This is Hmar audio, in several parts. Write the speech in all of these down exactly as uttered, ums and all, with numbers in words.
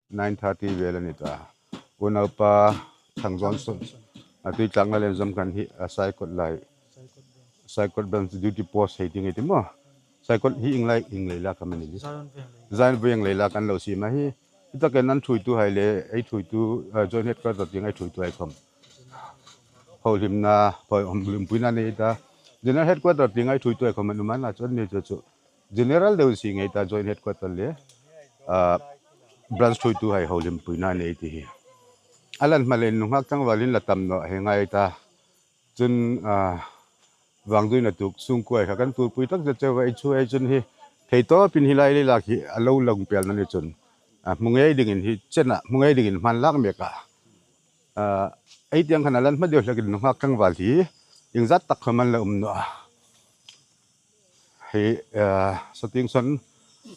nine thirty vel a ni ta. Unaupa Thang Johnson, a, Tuitlangna le inzawm khan hi, a, Saikot lai, Saikot branch duty post hei ding ei ti maw? Saikot hi ieng lai, ieng lai lak am a ni? Zion Veng lai lak an lo siem a hi. Hi takin an thuoituhai le, ei thuoitu, a, Joint Headquarter tieng ei thuoituhai khawm holimna, hawlimpuina nei ta. General Headquarter tieng ei thuoituhai khawm an um a, chu an ni chu chu. General deu si ngei ta, Joint Headquarter le, a, branch thuoituhai holimpuina nei ti hi. A lan hma le nunghak tlangvalin la tam naw hei ngai ta. Chun, a, vangduina tuk sungkuo kha kan tuorpui tak zet cheu a, ei chu ei chun hi thei tawpin hi lai lai lak hi a lo lang pel a ni chun, a, hmu ngei dingin hi chena, hmu ngei dingin hman lak mek a. A, ei tieng khan a lan hma deu hlakin nunghak tlangval hi ieng zat tak khawm an la um naw a. Hi, a, Satieng Son,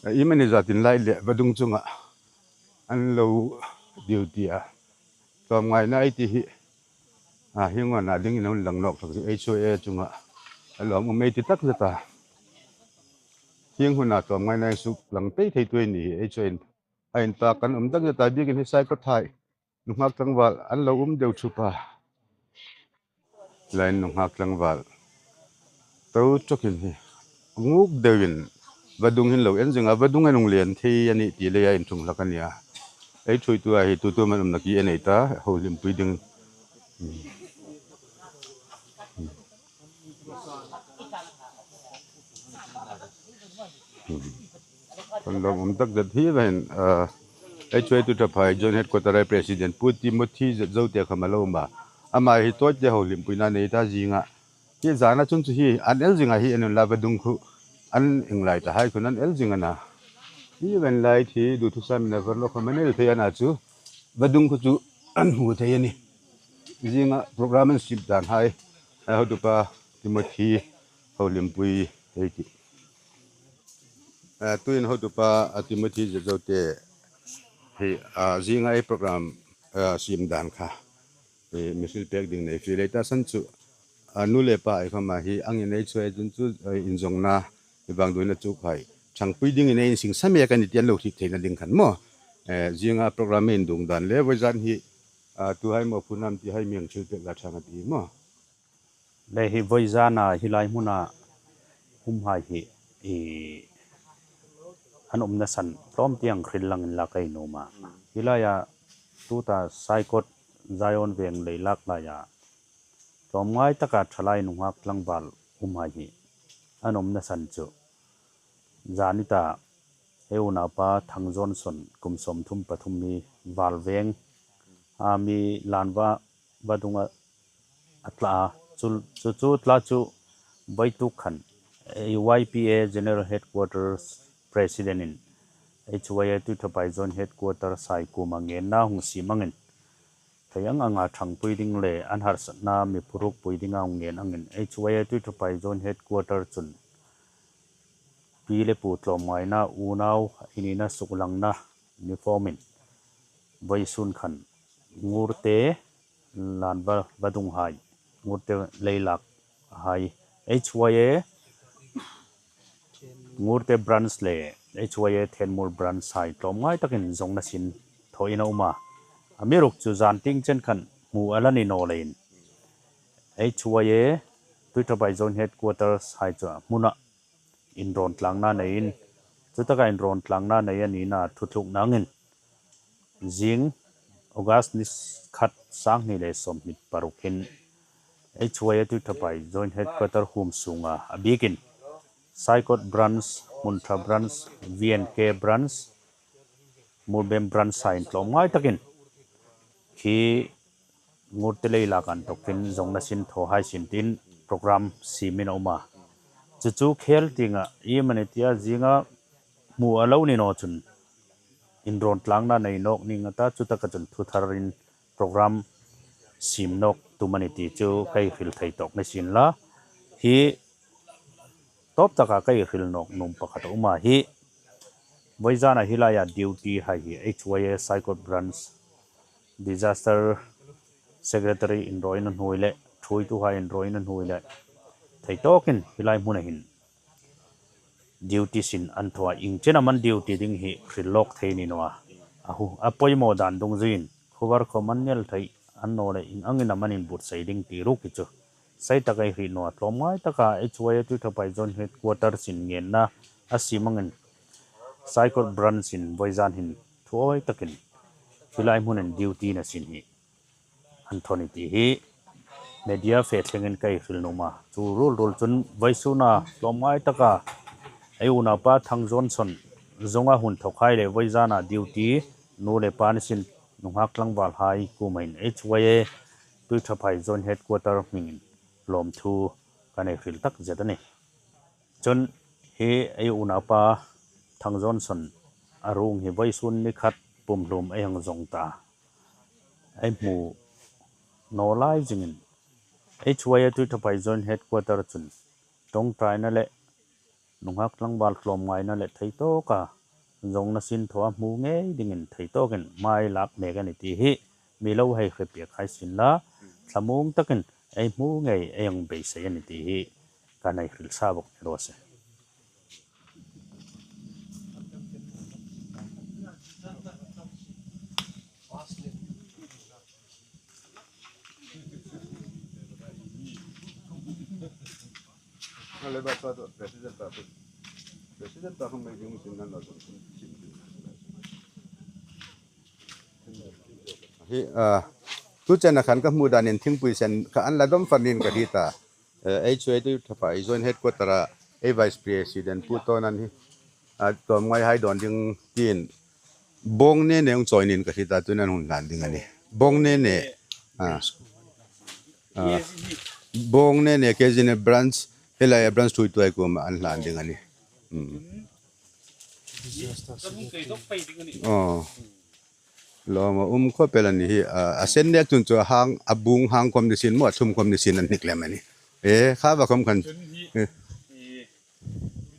a, iemani zatin lai le vadung chunga an lo duty a. Tlawmngaina ei ti hi, a, hieng huna dingin a hung lang nawk hlak hi H Y A chunga a lawmum ei ti tak zet a. Hieng huna tlawmngaina insuklang pei theitu ei ni hi, H Y A in a intak kan um tak zet a, biekin hi Saikot hai nunghak tlangval an lo um deu thup a. Lain nunghak tlangval to chawkin hi nguk deuin vadung hin lo en zing a, vadung an hung len thei a nih ti leia inthung hlak a nia. Ei thuoitu a hi tutu man umna ki en ei ta, hohlimpui ding. Kan lawmum tak zet hi vain, a, H Y A Tuithaphai Joint Headquarter ai President Pu Timothy Zetzote khawm a lo um a. Ama hi tawite hohlimpuina nei ta zinga. Hi zana chun chu hi an el zinga hi en unla, vadung khu an inglai ta hai khun an el zing a na. Hi vain lai thi du thu sam na var lo khawm an el thei a na chu. Vadung khu chu an hmu thei a nih. Zinga program an siem dan hai, a, hotupa Timothy hohlimpui ei ti. A, tuin hotupa, a, Timothy Zetzote hi, a, zinga ei program, a, siem dan kha, e, mi hrilpek ding nei fie lei ta san chu, a, nu le pa ei khawma hi angin ei chu ei chun chu, e, inzawngna, e, vangduoina chu khai ṭhangpui dingin ei insingsa mek a nih ti an lo hriet theina ding khan maw. E, zinga program ei indung dan le vawizan hi, a, tuhai mawphurna am ti hai mi hang hrilpek la ṭhang a ti maw. Le hi vawizana hi lai hmuna umhai hi, i, an umna san tlawm tieng hril lang inla ka nuom a. Hi laia tuta Saikot Zion Veng leilak laia tlawmngai taka ṭhalai nunghak tlangval umhai hi an umna san chu zanita ei unaupa Thang Johnson kum sawmthum pathum hi Valveng a mi Lanva vadunga a tla a, chu, chu, chu tla chu vaituk khan, eh, Y P A General Headquarters President in H Y A Tuithaphai Joint Headquarters hai kuoma ngenna hung siem angin, thei ang anga ṭhangpui ding le an harsatna mi phurukpui dinga hung ngen angin, H Y A Tuithaphai Joint Headquarters chun pi le pu tlawmngaina, unau inina suklangna ni fawmin vawisun khan Ngurte Lanva vadunghai, Ngurte leilak hai, H Y A Ngurte branch le H Y A Thenmul branch hai tlawmngai takin zawngna sin thawin a um a. Amiruokchu zan tieng chen khan hmu a la ni naw leiin H Y A Tuithaphai Joint Headquarters hai chu a hmuna inrawn tlangna neiin, chutaka inrawn tlangna nei a nina thutlukna angin, zing August ni khat, sanghni le sawmhni paruk hin H Y A Tuithaphai Joint Headquarters huom sunga a bikin Saikot branch, Hmunṭha branch, V N K branch, Murbem branch hai tlawmngai takin khi Ngurte leilak an tawkin zawngna sin thaw hai sin tiin program siemin a um a. Chu chu khel tienga iemani tia zinga hmu a lo ni naw chun inrawn tlangna nei nawk ning a ta, chutaka chun thutharin program siem nawk tum a ni ti chu ka hril thei tawk ni sin la. Hi tawp taka ka hril nawk nuom pakhat a um a, hi vawizana hi laia duty hai hi H Y A Saikot branch disaster secretary inrawina hnuoi le thuoituhai inrawina hnuoi le thei tawkin hi lai hmuna hin duty sin an thaw a, ieng chen am an duty ding hi hril lawk thei ni naw a. A hu, a poimaw dan dungzuiin, khuvar khawm an nel thei, annawleh ieng angin am an inbuotsai ding ti ruok hi chu. Sei tak ei hriet naw a, tlawmngai taka H Y A Tuithaphai Joint Headquarters-in ngenna a siem angin, Saikot Branch-in vawizan hin thuoi takin, hi lai hmunin duty-in a sin hi an thaw a ni ti hi media fe thlengin ka hril nuom a. Chu ruol ruol chun vawisuna tlawmngai taka ei unaupa Thang Johnson zawnga hun thawkhai le vawizana duty nu le pa ni sin nunghak tlangvalhai kuoma hin H Y A Tuithaphai Joint Headquarter hmingin lawmthu kan hei hril tak zet a nih. Chun hi ei unaupa Thang Johnson a ruong hi vawisun ni khat pumhlum ei hang zawng ta. Ei hmu naw lai zingin H Y A Tuithaphai Joint Headquarter chun ṭawngṭaina le nunghak tlangval tlawmngaina le theitawka zawngna sinthawa hmu ngei dingin theitawkin hmai lak mek a ni ti hi mi lo hei hre pek hai sin la, thlamuong takin ei hmu ngei ei hang beisei a ni ti hi kan hei hril sa bawk ni raw se. Hi, ah, tu chena khan ka hmu danin thingpui sen kha an la dawm far niin ka hriet a. Eh, H Y A Tuithaphai Joint Headquarter-a ei Vice President Pu Tawnnan hi, ah, tlawmngaihai dawn ding tiin Bawng Nene hung chawi niin ka hriet a, tuin an hung hlan ding a nih. Bawng Nene. Ah. Ah. Bawng Nene K Z N branch, hi laia branch thuoituhai kuoma an hlan ding a nih. Hmm. Oh. Lawm a um khawp el a ni hi, a, a sen nek chun chu a hang, a bung hang khawm ni sin maw, a thlum khawm ni sin an hnik lem a nih. E, kha va khawm khan. Chun hi, eh, i,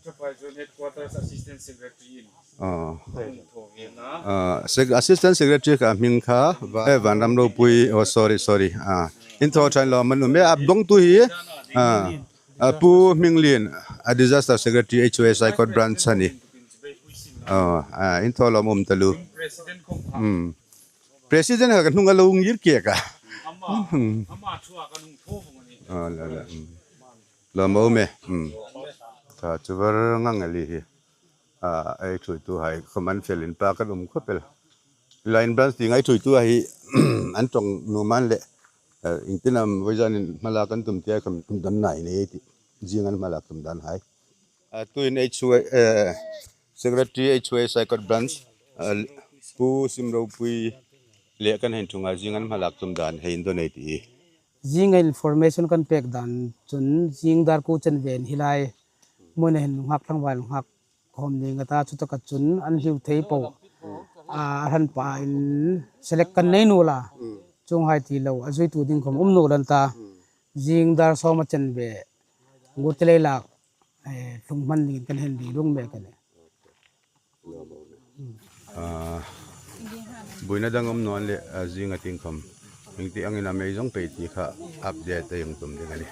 Tuithaphai Joint Headquarters Assistant Secretary in. Oh. Hung thaw ve na. Ah, sec-, Assistant Secretary kha hming kha, va, eh, Vanramropui, oh, sorry, sorry. Ah, in thaw ṭha lawm a um e, a dawngtu hi. Ah. A Pu Hminglien, a Disaster Secretary H Y A Saikot Branch a nih. Oh, ah, in thaw lawm um taluo. Hmm. President kha ka hnunga lo ngir kek a. Hmm. Oh, la, la, hmm. Lawm a um e. Hmm. Kha chu var ngang a ni hi. Ah, ei thuoituhai khawm an fel inpak an um khawp el. Line branch tieng ei thuoituhai an ṭawng nuom a ni le. Eh, iengtin am vawizanin hmalak an tum ti a khawm tum dan nei nei ei tih. Zing an hmalak tum dan hai. Ah, tuin H Y, eh, Secretary H Y A Saikot Branch, ah, Pu Simropui le kan hei ṭhunga zing an hmalak tum dan hei indawn ei tih. Zinga information kan pek dan chun zing dar kuo chen vel hi lai hmuna hin nunghak tlangval nunghak khawm ni nga ta, chutaka chun an hliu thei po. A, a hranpa in select kan nei naw la. Chuonghai ti lo, a zuitu ding khawm um naw lan ta. Zing dar sawm a chen ve. Gutlei lak, eh, tlung hman dingin kan hei ring mek a nih. Ah, buoina dang um naw le, ah, zinga tieng khawm. Iengtin am ei zong pei ti kha update ei hung tum ding a nih.